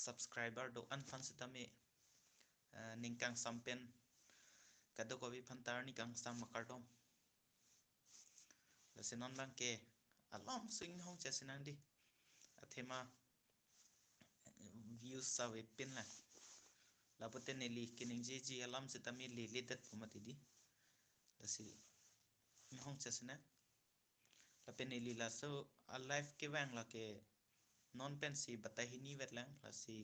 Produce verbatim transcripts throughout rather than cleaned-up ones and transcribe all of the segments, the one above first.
subscriber do-an aphan sitame, eh, ning kangsam pen kadokave aphan ta arni kangsam ma kardom. Lasi non abangke alam sing hong chesi nang dei. Athema views ave pin lang. Lapote neli keningjeji alam sitame leledet pu mati dei. Lasi hong chesi nang. Lapen neli laso a live kevang lake non pensi batai hini vet lang, lasi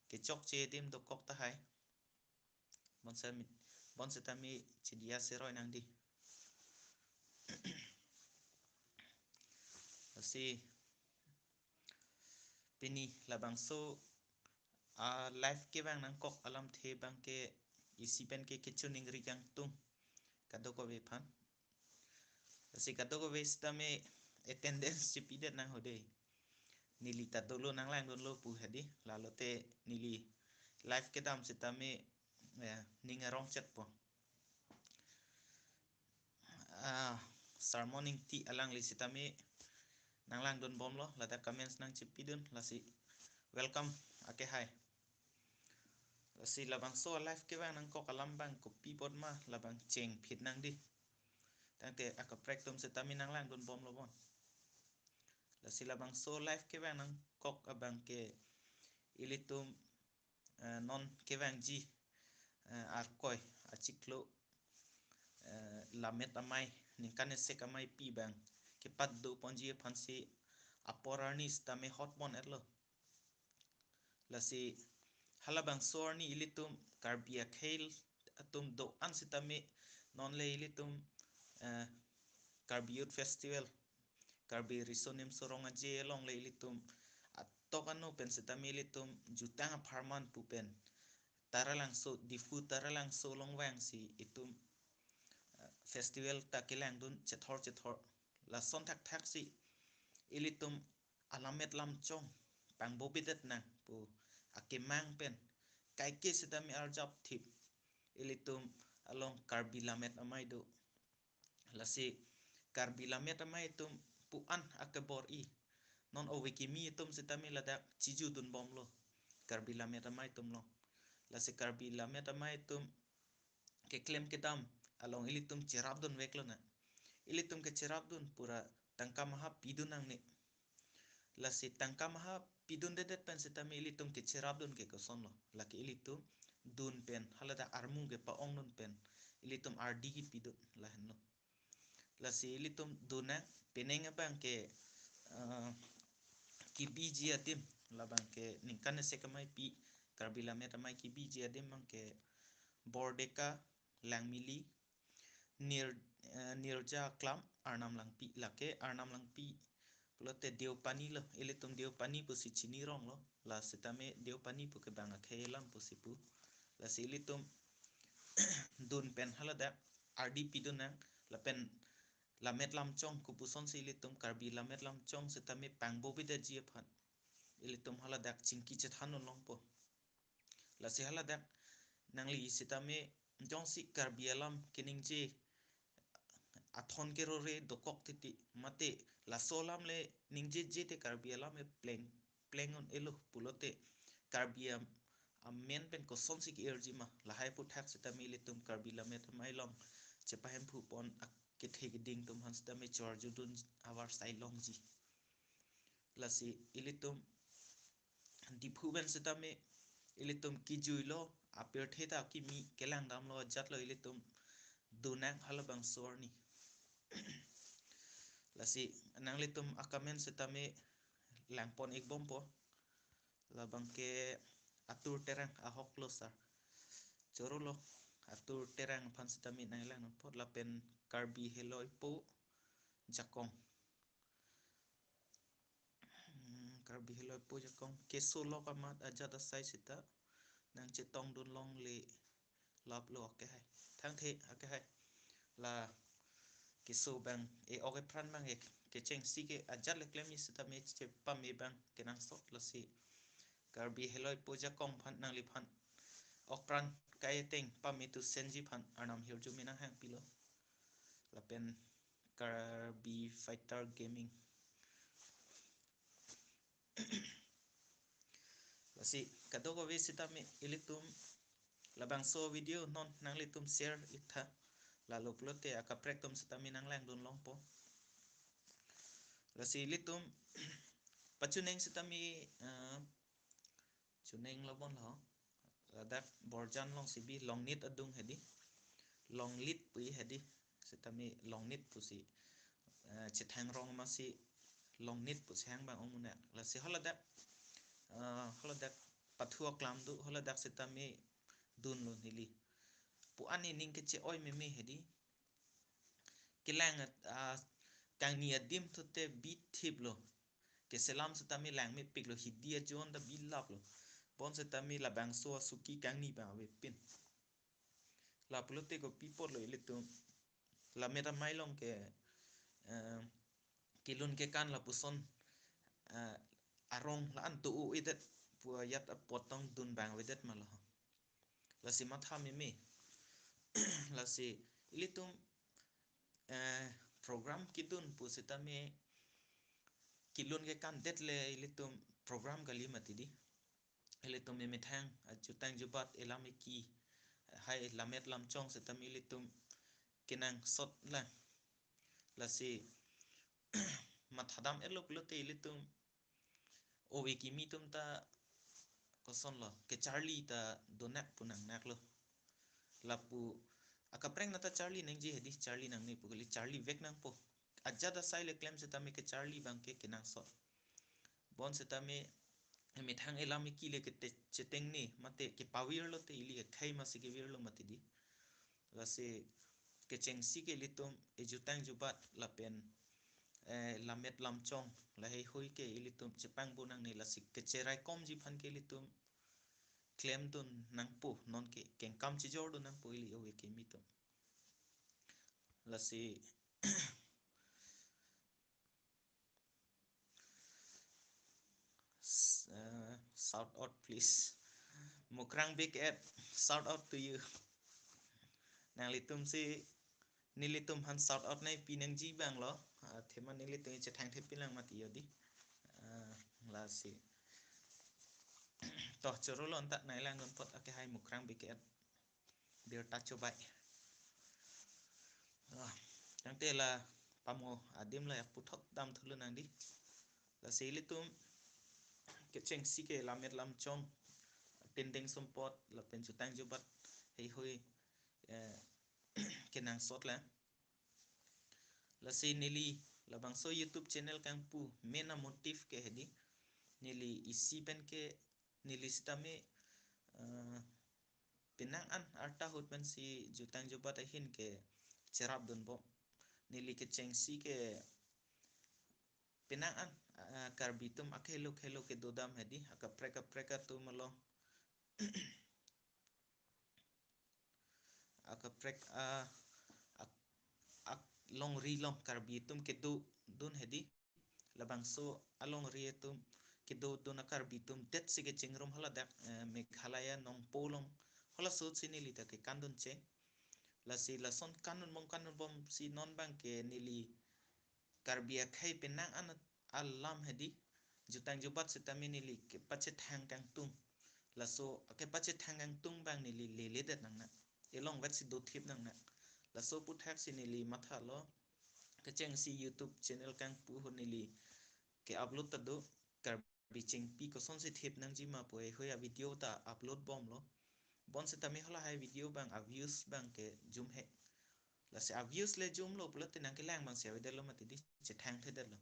kechokche adim dokok tahai. Bonseta mi, bonseta mi chidia seroi nang dei. Lasi pini labangso a live kevang nangkok alamthe abangke isi pen ke kechoningri kangtung kadokave aphan. Lasi kadokave sitame attendance chipidet nang ho dei. Neli ta dolo nanglangdunlo pu hedi. Lalote neli live kedam sitame, eh, ning arong chetpo. Ah, sermon ingti alangli sitame nanglangdunbomlo, ladak comments nangchipidun, lasi welcome akehai. Lasi labangso a live kevang nangkok alam abang kopi apot ma labang chengphit nang dei. Tangte akaprek atum sitame nanglangdunbomlo bon. Lasi labangso live kevang nangkok abangke ilitum, eh, non kevangji, eh, Arkoi achiklo, eh, Lammet Amei, ningkan esek ameipi abang kepado ponji aphansi apor arni sitame hotpon-etlo. Lasi halabangso arni ilitum Karbi akhei atum do-an sitame non le ilitum, eh, Karbi Youth Festival, Karbi Riso Nimso Rong Aje along le ilitum atok ano pen sitame ilitum jutang apharman pu pen Taralangso, Diphu Taralangso along vangsi itum, eh, festival ta kelangdun chethor chethor. Lason thakthaksi ilitum alammet lamchong pangbobidet nang pu akemang pen kaike sitame arjapthip ilitum along Karbi Lammet Amei do. Lasi Karbi Lammet Amei atum pu-an akebor-i. Non ove kimi atum sitame ladak chijudunbomlo Karbi Lammet Amei atum along. Lasi Karbi Lammet Amei atum keklem kedam along ilitum cherapdunveklo na. Ilitum kecherapdun pura tangka maha pidun nangne. Lasi tangka maha pidundedet pen sitame ilitum kecherapdun ke kosonlo. Lake ilitum dun pen haladak armu kepa-ongdun pen ilitum ardi kepidun lahenlo. Lasi ilitum dun nang, penang abangke, eh, kebiji adim, labangke ningkan esek ameipi Karbi Lammet Amei kebiji adim abangke Bordeka, Langmili, Nir, eh, Nirja Aklam, Arnam Langpi, lake Arnam Langpi pulote Deopani lo, ilitum Deopani pusi chini ronglo, la sitame Deopani pu ke bang akhei alam pusi pu. Lasi ilitum dun pen haladak ardi pidun nang, lapen lammet lamchong kopusonsi ilitum Karbi lammet lamchong sitame pangbobidetji aphan ilitum haladak chingki chethandun longpo. Lasi haladak nangli sitame jongsi Karbi alam keningje athon kerore dokok titi mate laso alam le ningjeje te Karbi alam le pleng pleng un-elo pulote Karbi am, amen pen kosonsi ke-irji ma, lahai aphuthak sitame ilitum Karbi Lammet Amei along chepahemphu pon akethe keding atum aphan sitame chorjudun avarsai longji. Lasi ilitum Diphu pen sitame ilitum kijuilo, apirthe ta kimi, kelangdamlo ajatlo ilitum dun nang halabangso arni. Lasi nanglitum a-comment sitame langpon-ikbompo. Labangke Atur Terang, ahoklo sir. Chorolo, Atur Terang aphan sitame nanglangpo lapen Karbi Heloipo Jakong. Hmm, Karbi Heloipo Jakong. Keso lok amat ajat asai sita nangchetongdun longle, laplo akehai. Thangthe akehai. La keso abang e-ok epran abang e kechengsi ke ajat le klemji sitame chepame abang kenangsot, lasi Karbi Heloipo Jakong aphan nangliphan okpran kai ateng pame tu senji aphan Arnam hirjume nanghangpilo. Lapen Karbi Fighter Gaming. Lasi kadokave sitame ilitum labangso video non nanglitum share iktha. Lalo pulote akaprek atum sitame nanglangdun longpo. Lasi ilitum pachuneng sitame, eh, chuneng lo bon lo. Ladak Borjan alongsi bi Longnit adung hedi. Longlit pu hedi. Sitame Longnit pusi, eh, chethang rong masi Longnit pusi hang abang ong munak. Lasi haladak, eh, haladak pathu aklam do, haladak sitame dunlo neli. Pu ani ning keche-oi meme hedi. Kelang at-, ah, kangni adim thote bi thiplo. Keselam sitame langmepiklo, hidi ajon ta bi laplo. Bon sitame labangso asuki kangni abang avepin. La pulote kopi apotlo ilitum. Lammet amei along ke, eh, kelun kekan lapuson, eh, arong la-an do-o-edet pu ajat apot tong dun abang avedet ma lo. Lasi matha meme. Lasi ilitum, eh, program kedun pu sitame kelun kekan det le ilitum program kali mati di. Ilitum emethang ajutang jubat elam eki, hai lammet lamchong sitame ilitum kenangsot lang. Lasi mathadam-etlo pulote ilitum ove kimi atum ta kosonlo, kecharli ta donak pu nangnaklo. Lapu akaprek nata charli nangji hedi, charli nangne pu kali, charli vek nangpo. Ajat asai le klem sitame kecharli abang ke kenangsot. Bon sitame emethang elam eki le kete chetengne mate kepavirlo te ili akhei masi kevirlo mati di. Lasi kechengsi ke ilitum ejutang jubat lapen, eh, lammet lamchong laheihui ke ilitum chepangbo nangne, lasi kecheraikomji aphan ke ilitum klemdun nangpo, non ke kengkam chejordun nangpo ili ove kimi atum. Lasi S-, uh, shout out please. Mukrang Big Ed, shout out to you. Nanglitum si nelitum aphan shout out nangpi nangji abang lo. Ah, athema nelitum chethang thepin lang mati hedi. Ah, lasi. Toh, choro lo antak nanglangdun apot ake hai Mukrang Big Ed. Birta chobai. Ah, tangte la pamo adim la yak puthot dam thulo nang di. Lasi ilitum kechengsi ke lammet lamchong, tendeng sumpot lapen jutang jubat heihui, eh, kenangsot lang. Lasi neli labangso YouTube channel kangpu main amotive ke hedi. Neli isi pen ke neli sitame, eh, penang an arta ahut pensi jutang jubat ahin ke cherapdunbom. Neli kechengsi ke penang an, ah, Karbi atum akhelo khelo kedodam hedi, akaprek kaprek atum along. Akaprek, ah, ak-, ak-, longri along Karbi atum kedodun hedi. Labangso alongri atum kedodun a-Karbi atum detsi kechingrum haladak, eh, Meghalaya Nongpoh along. Halaso si neli ta kekandun cheng. Lasi lason kandunbom kandunbomsi non abang ke neli Karbi akhei penang an alam hedi. Jutang jubat sitame neli kepachethang kangtung. Laso kepachethang kangtung abang neli leledet nangnak. Elongvet si dothip nangnak. Laso aputhak si neli mathalo. Kechengsi YouTube channel kangpu ahut neli ke-upload ta do. Karbi chengpi kosonsi thip nangji ma pu heihui a-video ta upload bomlo. Bon sitame halahai video abang a-views abang ke jum he. Lasi a-views le jumlo pulote nangkelang abang si avedetlo mati di, chethang thedetlo.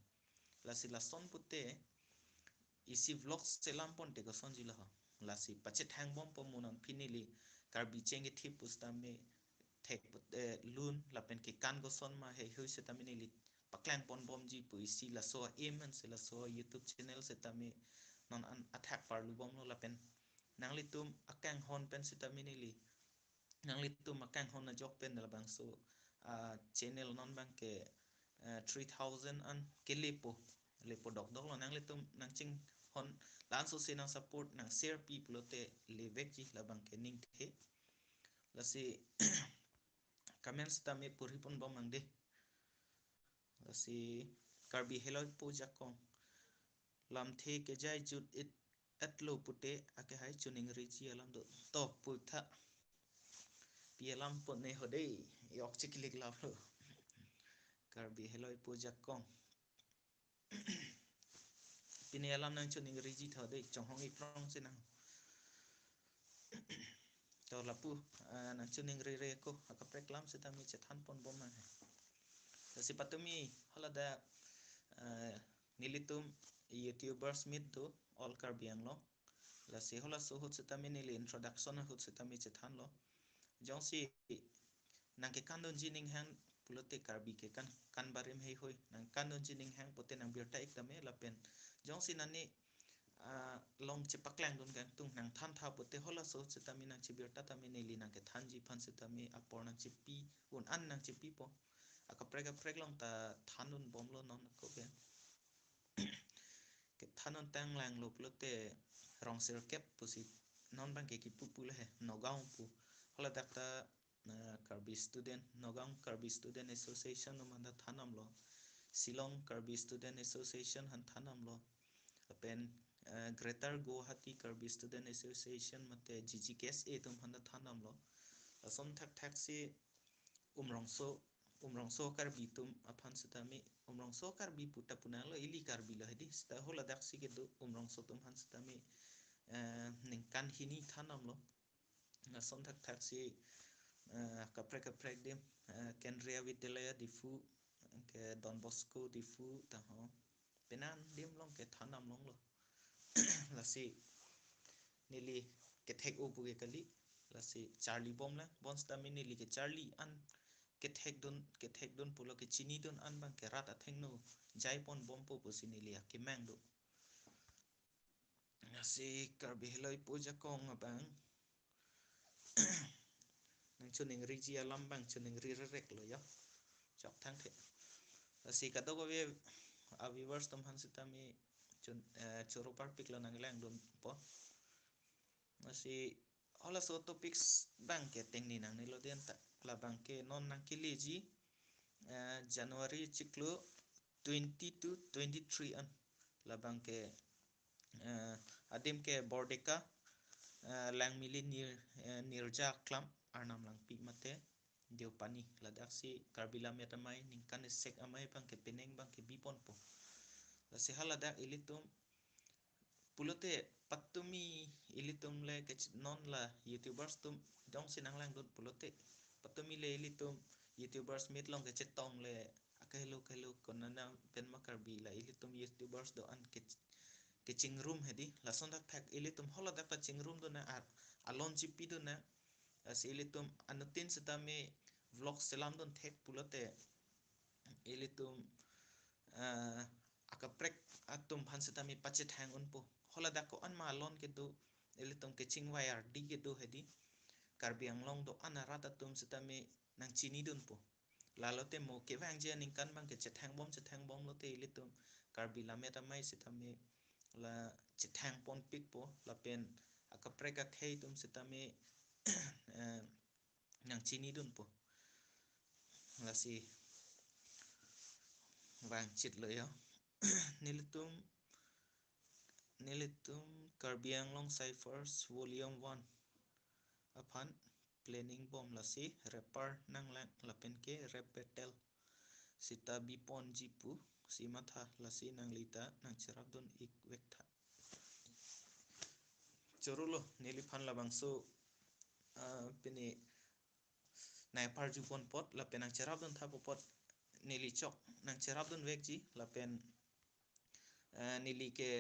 Lasi lason pute isi vlog selam ponte kosonji lo ho. Lasi pachethang bompo mo non pini neli Karbi cheng kethip pusitame thek put-, eh, lun lapen kekan koson ma heihui sitame neli paklang ponbomji pu isi laso a-aim ansi laso YouTube channel sitame non an athak parlu bomlo lapen nanglitum akanghon pen sitame neli nanglitum akanghon ajok pen labangso, ah, channel non abang ke, ah, three thousand an kelepo, lepo dokdoklo. Nanglitum nangchinghon la-an sose nang support nang share pi pulote levekji labang ke ningthe. Lasi comment sitame puri ponbom nang de. Lasi Karbi heloi po jakong. Lamthe kejai jut-et etlo pute akehai choningriji alam do. To putha. Pi alam pon ne ho dei. Yok chiklik laplo. Karbi heloipo jakong. Pini alam nangchoningriji tho dei, chonghong iprong si nang. To lapu, ah, nangchoningrire ko, akaprek alam sitame chethan pon bom nang. Lasi patumi haladak, ah, nelitum YouTubers meet do, all Karbi Anglong. Lasi halaso ahut sitame neli introduction ahut sitame chethanlo. Jongsi nangkekandunji ninghang pulote Karbi kekan, kan barim heihui. Nangkandunji ninghang pute nangbirta ik tame lapen jongsi nani, ah, along chepaklangdun kangtung nangthantha pute halaso ahut sitame nangchebirta tame neli nangkethanji aphan sitame apor nangchepi, un-an nangchepipo. Akaprek kaprek along ta thandun bomlo non ko ben. Kethan un tanglanglo pulote rong sirkep pusi non abangke kipu pulo he, Nagaon pu. Haladak ta, eh, Karbi Student, Nagaon Karbi Student Association atum aphan ta than damlo. Shillong Karbi Student Association aphan than damlo. Lapen, eh, Greater Guwahati Karbi Student Association mate G G K S A atum aphan ta than damlo. Lason thakthak si Umrongso, Umrongso Karbi atum aphan sitame, Umrongso Karbi puta punanglo, ili Karbi lo hedi, sita haladak si kedo Umrongso atum aphan sitame, eh, ningkan hini than damlo. Lason thakthak si, eh, kaprek kaprek adim, eh, Kendriya Vidyalaya Diphu, ke Don Bosco Diphu ta ho. Penang adim along kethan dam longlo. Lasi neli kethek-o pu ke kali. Lasi charli bom lang. Bonsitame neli kecharli an kethekdun, kethekdun pulo kechinidun an abangke rat athengno jai pon bompo pusi neli akemang do. Lasi Karbi heloipo jakong abang nangchoningriji alam abang choningri rerek lo ya. Chok thangthe. Lasi kadokave a-viewers atum aphan sitame chun, eh, choro parpik lo nanglangdunpo. Lasi halaso topics abangke tengne nangnelo den ta. Labangke non nangkeleji, eh, January chiklo twenty to twenty-three an. Labangke, eh, adim ke Bordeka, eh, Langmili Nir, eh, Nirja Aklam, Arnam Langpi mate Deopani. Ladak si Karbi Lammet Amei ningkan esek amei abangke penang abangke biponpo. Lasi haladak ilitum pulote patumi ilitum le kech-, non la YouTubers atum jongsi nanglangdun pulote patumi le ilitum YouTubers meet along kechetong le akahelo kahelo konana pen ma Karbi la ilitum YouTubers do-an ke, kechingrum hedi. Lason thakthak ilitum haladak ta chingrumdun nang ar, alon chipidun nang. Lasi ilitum anuttin sitame vlog selamdun thek pulote ilitum, eh, akaprek atum aphan sitame pachethang unpo. Haladak ko-an ma alon kedo, ilitum kechingvai ardi kedo hedi. Karbi Anglong do-an arat atum sitame nangchinidunpo. Lalote mo kevangji aningkan abangke chethang bom, chethang bom lote ilitum Karbi Lammet Amei sitame la chethang ponpikpo, lapen akaprek akhei atum sitame, eh, nangchinidunpo. Lasi vangchit lo ya. Nelitum, nelitum Karbi Anglong Ciphers Volume one aphan planning bom, lasi rapper nanglang lapen ke rap battle sita biponji pusi matha, lasi nanglita nangcherapdun ik vek tha. Choro lo, neliphan labangso, ah, pini nangparju pon apot lapen nangcherapdun tha apot neli chok nangcherapdun vekji lapen, eh, neli ke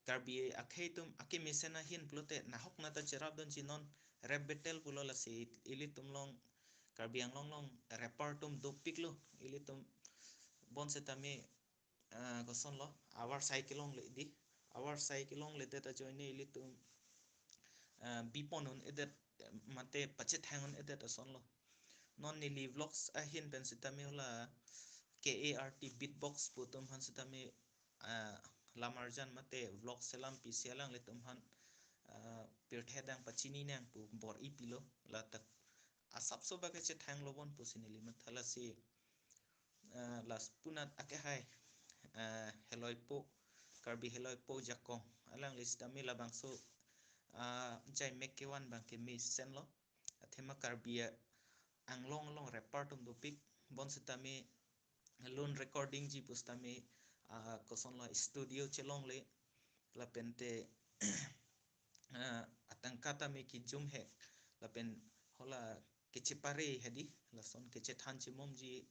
Karbi akhei atum akemesen ahin pulote nahok nata cherapdunji non rap battle pulo, lasi ilitum along Karbi Anglong along rapper atum dopiklo, ilitum bonsitame, ah, kosonlo, avar sai kelongle di. Avar sai kelongledet ajoine ilitum, ah, bipon un-edet, eh, mate pachethang un-edet asonlo. Non neli vlogs ahin pen sitame hala K A R T beatbox pu atum aphan sitame, ah, lamarjan mate vlog selam pisi alanglitum aphan, ah, pirthe adang pachini nang pu bor-i pilo, ladak asapso abangke chethanglo bon pusi neli matha, lasi, ah, laso punat akehai, ah, heloipo, Karbi heloipo jakong alangli sitame labangso, ah, jaimek kevan abang ke mesenlo. Athema Karbi Anglong along rapper atum dopik. Bonsitame lun recording ji pusitame, ah, kosonlo studio chelongle. Lapente, ah, atangka tame kijum hek. Lapen hala kechepare hedi. Lason kechethan chemomji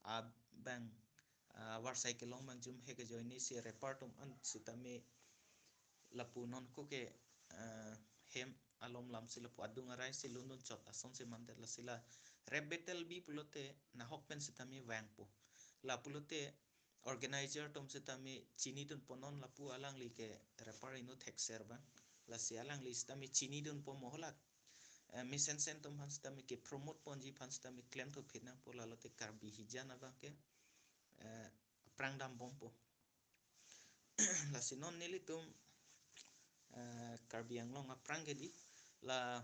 abang, ah, avarsai kelong abang jum hek ajoine si rapper atum an sitame lapu non ko ke, ah, hem alom lam si lapu adung arai si lundun chot asonsi mandet, lasi la rap battle bi pulote nahok pen sitame vangpo. La pulote organizer atum sitame chinidunpo non lapu alangli ke rapper inut thekser abang. Lasi alangli sitame chinidunpo mo hala, eh, mesensen atum aphan sitame kepromote ponji aphan sitame klemthuphit nangpo, lalote Karbi hijan abang ke, eh, aphrang dambompo. Lasi non nelitum, eh, Karbi Anglong aphrang ke di la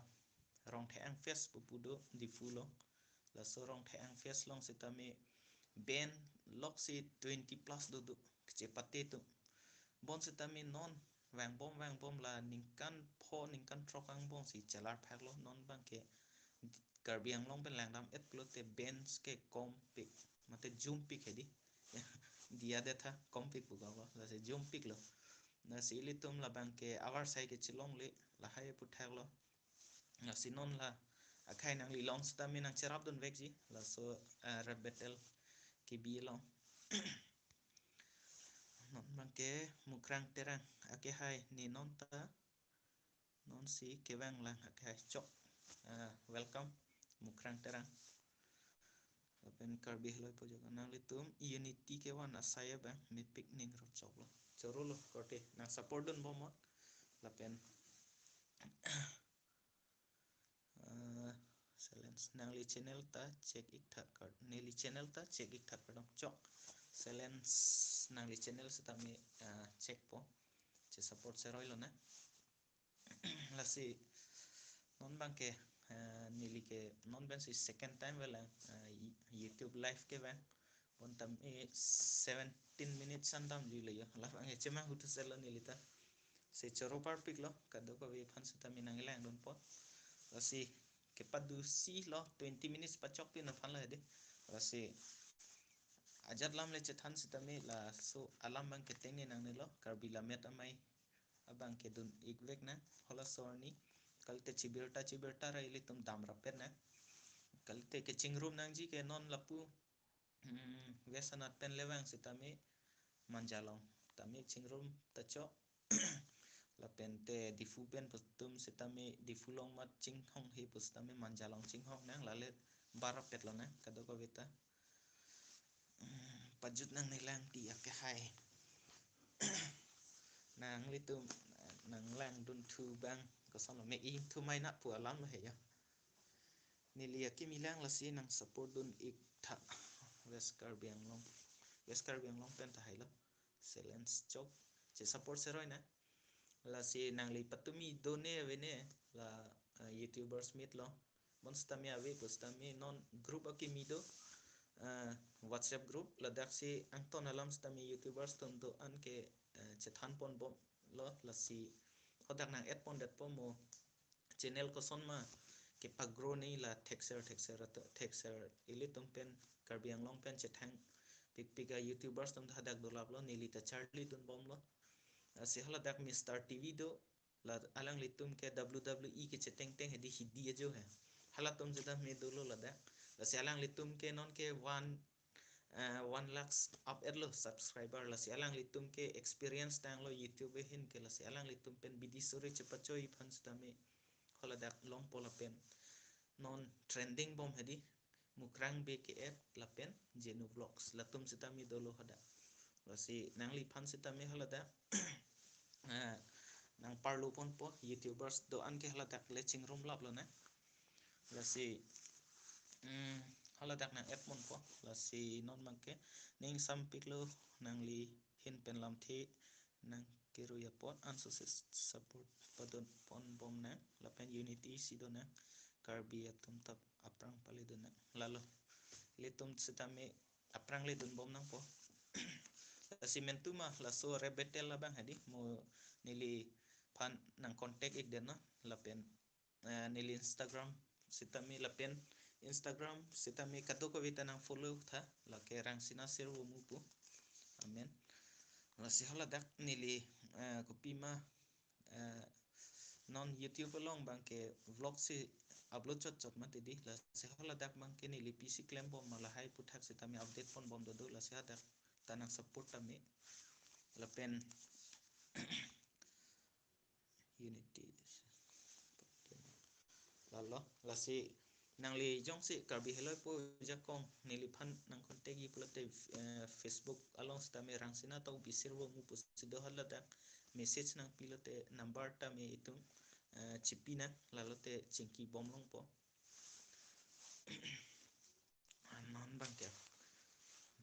Rongthe-ang Fest pu pu do Diphu along. Laso Rongthe-ang Fest along sitame band loksi twenty plus dodo, kechepate atum. Bonsitame non vangbom vangbom la ningkan pho ningkan throk angbong si chelar phaklo, non abang ke Karbi Anglong pen langdam-et pulote bands ke kompik, mate jumpik hedi. Diya detha kompik pu kanglo, lasi jumpiklo. Lasi ilitum labang ke avarsai kechelongle, lahai pu thaklo. Lasi non la akhei nangli along sitame nangcherapdun vekji, laso, eh, rap battle kebi along. Non abang ke Mukrang Terang, akehai ne non ta, non si kevang lang akehai chok. Ah, welcome, Mukrang Terang. Lapen Karbi Haloi Pojok, nanglitum unity kevan asai abang mepik ning rop choklo. Chorolo korte, nang support dunbom non. Lapen, ah, silence. Nangli channel ta check ik tha kar-, neli channel ta check ik tha kardom chok. Silence, nangli channel sitame, ah, checkpo. Che support seroilo na. Lasi non abang ke, eh, neli ke non pensi second time velang, eh, Y-, YouTube live kevang. Bonta, eh, seventeen minutes an damjuilo yo. Labang ke chemang hutu selo neli ta. Si choro parpiklo, kadokave aphan sitame nanglangdunpo. Lasi kepadusi lo, twenty minutes pachokpin aphan lo hedi. Lasi ajat lam le chethan sitame laso alam abang ke tengne nangnelo, Karbi Lammet Amei abang ke dun ik vek nang, halaso arni. Kalite chibirta chibirta ra ilitum damrappet nang. Kalite kechingrum nangji ke non lapu, hmm, West anat pen le vang sitame Manjalong tame chingrum ta chok. Lapente Diphu pen pu atum sitame Diphu along mat chinghong he pu sitame Manjalong chinghong nang, lale barrappetlo nang kadokave ta. Hmm, pajut nangne lang ti akehai. Nanglitum nanglangdunthu abang kosonlo, me-ingthu mai na pu alam lo he yo. Neli akimi lang, lasi nang support dun ik tha. West Karbi Anglong, West Karbi Anglong pen tahai lo. Silence chok. Che support seroi nang. Lasi nangli patumi done avene la, eh, YouTubers meet along. Bonsitame ave pu sitame non group akimi do, eh, WhatsApp group, ladak si angton alam sitame YouTubers atum do-an ke, eh, chethan ponbomlo, lasi hadak nang-add pondetpo mo channel kosonma kepagrow ne la thekser thekser ato, thekser ilitum pen Karbi Anglong pen chethang pikpik a-YouTubers atum hadak dolaplo, neli ta charlidunbomlo. Lasi haladak Mister T V do, la alanglitum ke W W E kechetengteng hedi, hidi ajo he. Halatum sitame dolo ladak. Lasi alanglitum ke non ke one, eh, one lakhs up-etlo subscriber. Lasi alanglitum ke experience tanglo YouTube ahin ke, lasi alanglitum pen bidi suri chepachoi aphan sitame haladak longpo lapen non trending bom hedi. Mukrang Bey ke-et lapen Jenu Vlogs, latum sitame dolo hadak. Lasi nangliphan sitame haladak, eh, nang parlo ponpo, YouTubers do-an ke haladak le chingrumlaplo nang. Lasi, mm, haladak nang-add ponpo. Lasi non abang ke ning sampiklo, nangli ahin pen lamthe nang kerui apot anso si support padun ponbom nang, lapen unity si do nang, Karbi atum ta aphrang pale dun nang. Lalo, ilitum sitame aphrang le dunbom nangpo. Lasi mentu ma laso rap battle abang hedi mo neliphan nang contact ik den non lapen, eh, neli Instagram sitame lapen Instagram sitame kadokave ta nang follow tha, lake Rangsina Sirvo Mu pu. Amen. Lasi haladak neli, eh, kopima, eh, non YouTube along abangke vlog si upload chot chot mati di, lasi haladak abangke neli pisi klembom ma lahai aputhak sitame update ponbom dodo, lasi hadak ta nang support tame. Lapen Unity. Lalo, lasi nangli jongsi Karbi Heloi Po ajakong neliphan nang contact ji pulote, eh, Facebook along sitame Rangsina Tokbi Sirvo Mu pusi do, haladak message nangpi lote number tame itum, eh, chipi nang, lalote chingkibom longpo. Non abangke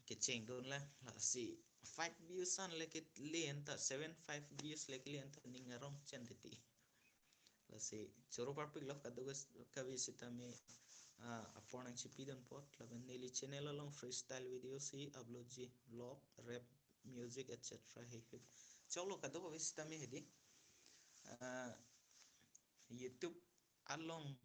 kecheng dun lang, lasi five views an le kele anta, seven five views le kele anta ning arong chen titi. Lasi choro parpik lo kadokave sitame, ah, apor nang chipi dun apot, lapen neli channel along freestyle video si upload ji, vlog, rap, music, et cetera he he. Choklo kadokave sitame hedi. Ah, YouTube along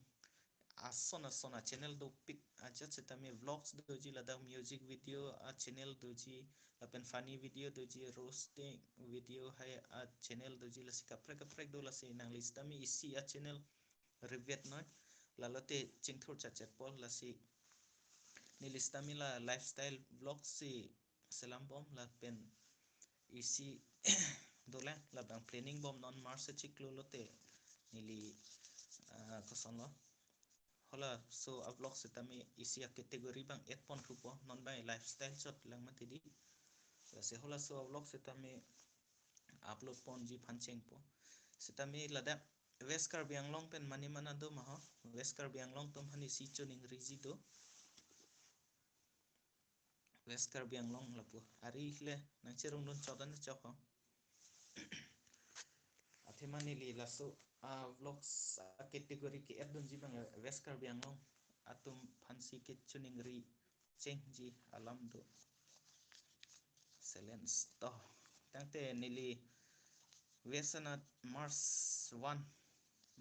ason ason a channel dopik ajat sitame, vlogs doji, ladak music video a channel doji, lapen funny video doji, roasting video hai a channel doji, lasi kaprek kaprek do, lasi nangli sitame isi a channel revet noi, lalote chingthur chachet po, lasi neli sitame la lifestyle vlog si selambom lapen isi dolang, labang planning bom non March achiklo lote neli, ah, kosonlo, halaso a vlog sitame isi a category abang add pon thupo, non abang lifestyle chot lang mati di. Lasi halaso a vlog sitame upload ponji aphan chengpo. Sitame ladak West Karbi Anglong pen mane mana do ma ho? West Karbi Anglong atum aphan isi choningriji do. West Karbi Anglong lapu ari le nang cherung dun chot an chok ho. Athema neli laso a vlogs a category ke-add dunji abang West Karbi Anglong atum aphansi kechoningri chengji alam do. Silence to. Tangte neli West Nat March one,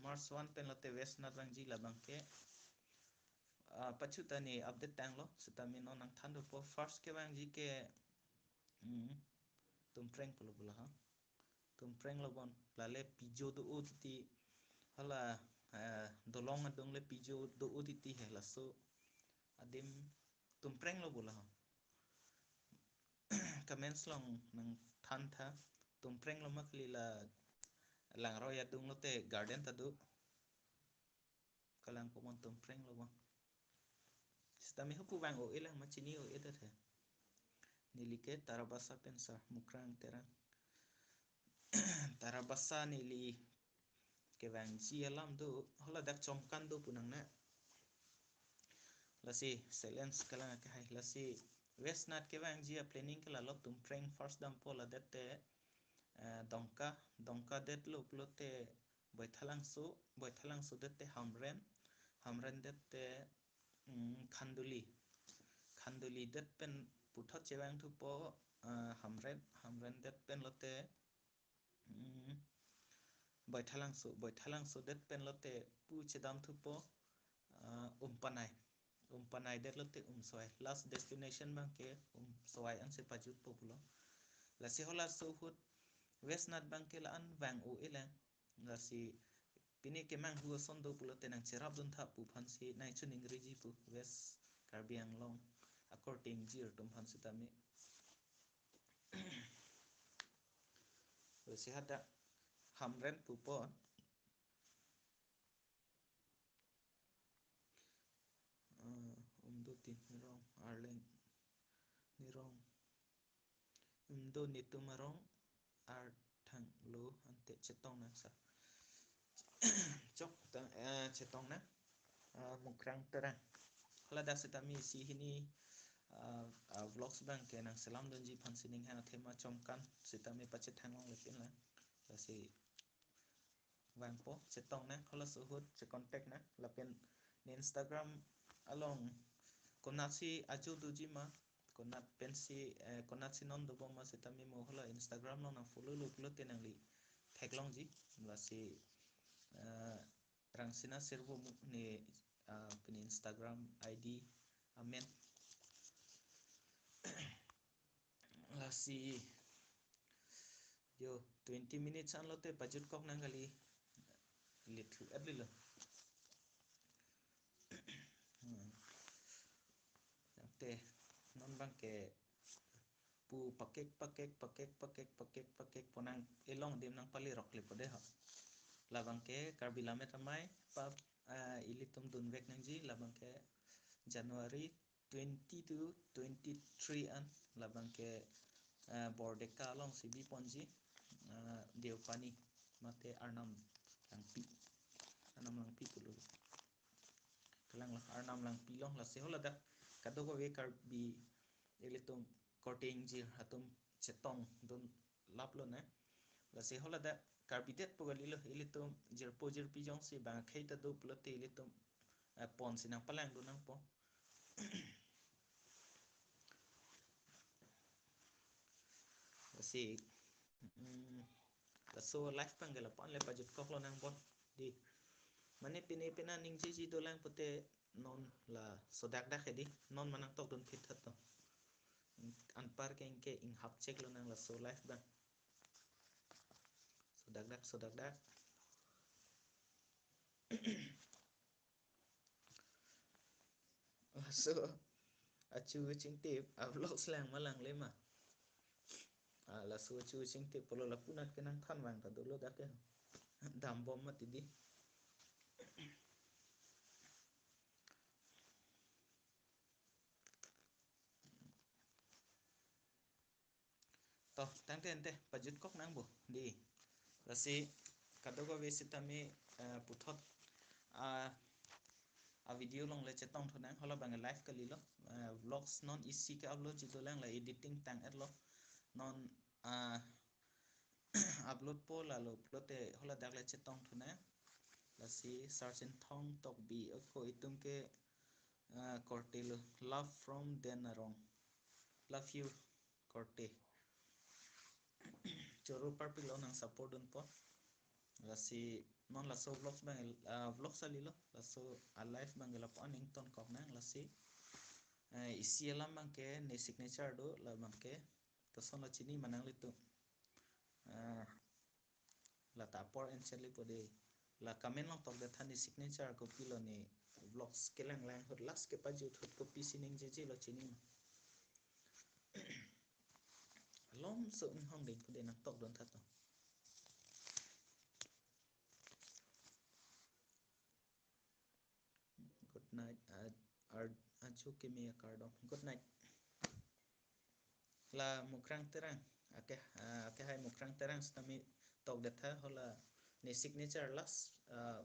March one pen lote West Nat vangji, labang ke, ah, pachu ta ne update tanglo, sitame non nangthan dopo. First kevangji ke, hmm, Tumpreng pulo pulo ha. Tumpreng lo bon, lale pijo do-o titi, hala, eh, dolong adung le pijo do-o titi he, laso adim Tumpreng lo pulo ha. Comments along nangthan tha, Tumpreng lo ma kali, la Langroi adung lote garden ta do. Kalang po bon, Tumpreng lo bon. Sitame hapu vang o-e lang ma chini o-e det he. Neli ke Tarabasa pen sar, Mukrang Terang. Tarabasa neli kevangji alam do, haladak Chomkan do pu nangne. Lasi silence kalang ke hai, lasi West Nat kevangji a planning ke lalo Tumpreng first dampo, ladet te, eh, Dongka, Dongka detlo pulote Baithalangso, Baithalangso det te Hamren, Hamren det te, mm, Khanduli, Khanduli det pen puthot chevang thupo, ah, Hamren, Hamren det pen lote, mm, Baithalangso, Baithalangso det pen lote pu chedam thupo, ah, Umpanai, Umpanai det lote Umsowai. Last destination abang ke Umsowai ansi pajutpo pulo. Lasi halaso ahut West Nat abang ke la-an vang o-e lang. Lasi pini kemanghu ason do pulote nangcherap dun tha pu aphansi nangchoningriji pu West Karbi Anglong akorte ingjir atum aphan sitame. Lasi hadak Hamren pupo. Ah, Umdo Tin Nirong, Arleng Nirong, Umdo Nitum Arong, Arthang lo ante chetong nang sa. Chok tang, eh, chetong nang, ah, Mukrang Terang. Haladak sitame isi hini, ah, ah, vlogs abang ke nangselam dunji aphansi ning ha, athema Chomkan sitame pachethang longle pin lang. Lasi vangpo, chetong nang, halaso ahut che contact nang, lapen ne Instagram along konatsi ajo doji ma, konat pensi, eh, konatsi non dobom ma sitame mo hala Instagram along nang follow lo pulote nangli theklongji. Lasi, eh, Rangsina Sirvo mu ne, ah, pini Instagram I D amen. Lasi yo twenty minutes anlote pajutkok nang kali, lithu at lilo. Hmm. Tangte non abangke pu pakek pakek pakek pakek pakek pakek pu nang elong adim nangpali rok lepo de ho. Labangke Karbi Lammet Amei pa, ah, ilitum dunvek nangji, labangke January twenty to twenty-three an, labangke, ah, Bordeka alongsi biponji, ah, Deopani mate Arnam Langpi. Arnam Langpi pulo. Kalang lo Arnam Langpi along. Lasi haladak kadokave Karbi ilitum korte ingjir atum chetongdun laplo ne. Lasi haladak Karbi det pu kalilo, ilitum jirpo jirpi jongsi bang akhei ta do pulote ilitum, eh, ponsi nangpalangdun nangpo. Lasi, mm, laso live abangke lapu-an le pajutkoklo nang bon. Di. Mane pine pine ningjeji dolang pute non laso dakdak hedi. Non ma nangtokdun phit tha to. Anparke ingke inghap cheklo nang laso live abang. So dakdak, so dakdak. Laso achu chingtip, a vlogs lang ma langle ma. Ah, laso achu chingtip pulo lapu nat ke nangthan vang ta dolo dak ke. Dambom mati di. To, tangte ante pajutkok nang bo di. Lasi kadokave sitame, eh, puthot, ah, a video along le chetongthu nang, hala abang live kalilo, eh, vlogs non isi ke upload ji dolang, la editing tang-etlo. Non, ah, upload po lalo pulote haladak le chetongthu nang. Lasi Sar Chinthong Tokbi ako itum ke, ah, korte lo, love from Denarong. Love you korte. Choro parpik lo nang support dunpo. Lasi non laso vlogs abang, ah, vlogs alilo, laso a live abangke lapu-an ingtonkok nang lasi. Eh, isi alam abangke ne signature do, la abangke. Kosonlo chini ma nanglitum. Eh, lata apor en chali po de. La comment along tokdet tha ne signature kopilo, ne vlogs kelang lang ahut last kepajut ahut kopisi ningjejelo chini ma. Alomso inghong ding pu de nangtokdun tha to. Good night. Ah, ar-, achu kimi akardom. Good night. La Mukrang Terang. Ake, ah, ake hai Mukrang Terang sitame tokdet tha hala ne signature last, ah,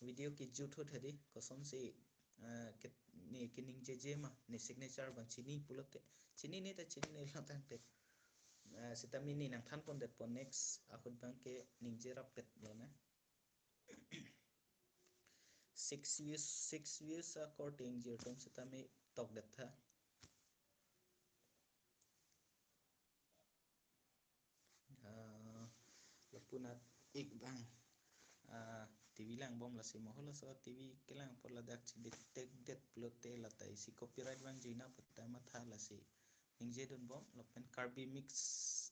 video kejut ahut hedi. Kosonsi, ah, ke, ne keningjeje ma ne signature abang chini pulote. Chinine ta chinine lo tangte. Ah, sitame ne nangthan pondetpo next ahut abangke ningje rappetlo na. Six views, six views akorte ingjir atum sitame tokdet tha. Ah, lapu nat ik abang, ah, T V langbom lasi mo halaso T V kelang apot ladak chedettek det pulote lata isi copyright abang juina puta matha lasi ningje dunbom lapen Karbi mix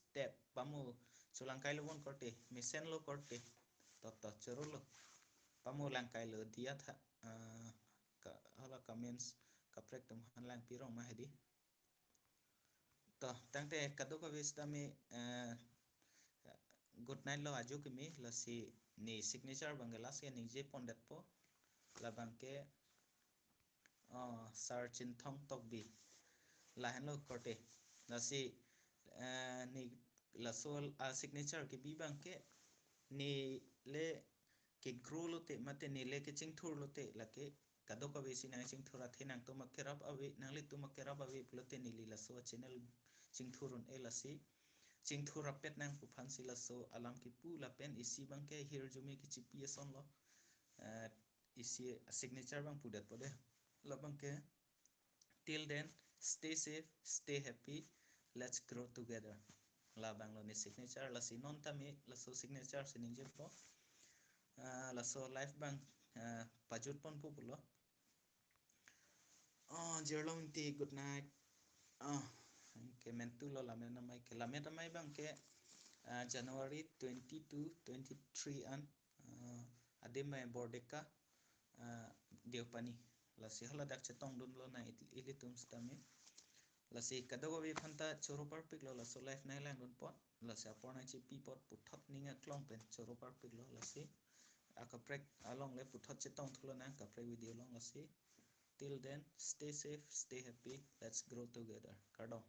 step pamo cholangkailo bon korte, mesenlo korte. Toto chorolo. Pamo langkailo diya tha, ah, ka, hala comments kaprek atum aphan lang pirong ma hedi. To, tangte kadokave sitame, eh, good night lo ajo kimi, lasi ne signature abangke last ke ningje pondetpo. Labangke, oh, Sar Chinthong Tokbi. Lahenlo korte. Lasi, eh, ne laso a signature kebi abangke neli ke grow lote mate neli kechingthur lote lake kadokave si nangchingthur athe nangtum akerap ave, nanglitum akerap ave pulote neli laso channel chingthur un-e lasi chingthur rappet nang pu aphansi laso alam kipu lapen isi abangke hirjume kechipi asonlo, eh, isi signature abang pudetpo de. Labangke till then, stay safe, stay happy, let's grow together. Labanglo ne signature, lasi non tame laso signature si ningjepo. Ah, laso live abang, ah, pajutponpo pulo. Oh, Jirlong Ingti, good night. Oh, ke mentu lo Lamet Amei ke. Lamet Amei abang ke, ah, January twenty-two, twenty-three an, ah, adim abang Bordeka, ah, Deopani. Lasi haladak chetongdunlonang il-, ilitum sitame. Lasi kadokave aphanta choro parpiklo laso live nanglangdunpon. Lasi apor nangchipi apot puthot ning aklong pen choro parpiklo lasi. Akaprek along le puthot chetongthulonang kaprek video along lasi. Till then, stay safe, stay happy, let's grow together. Kardom.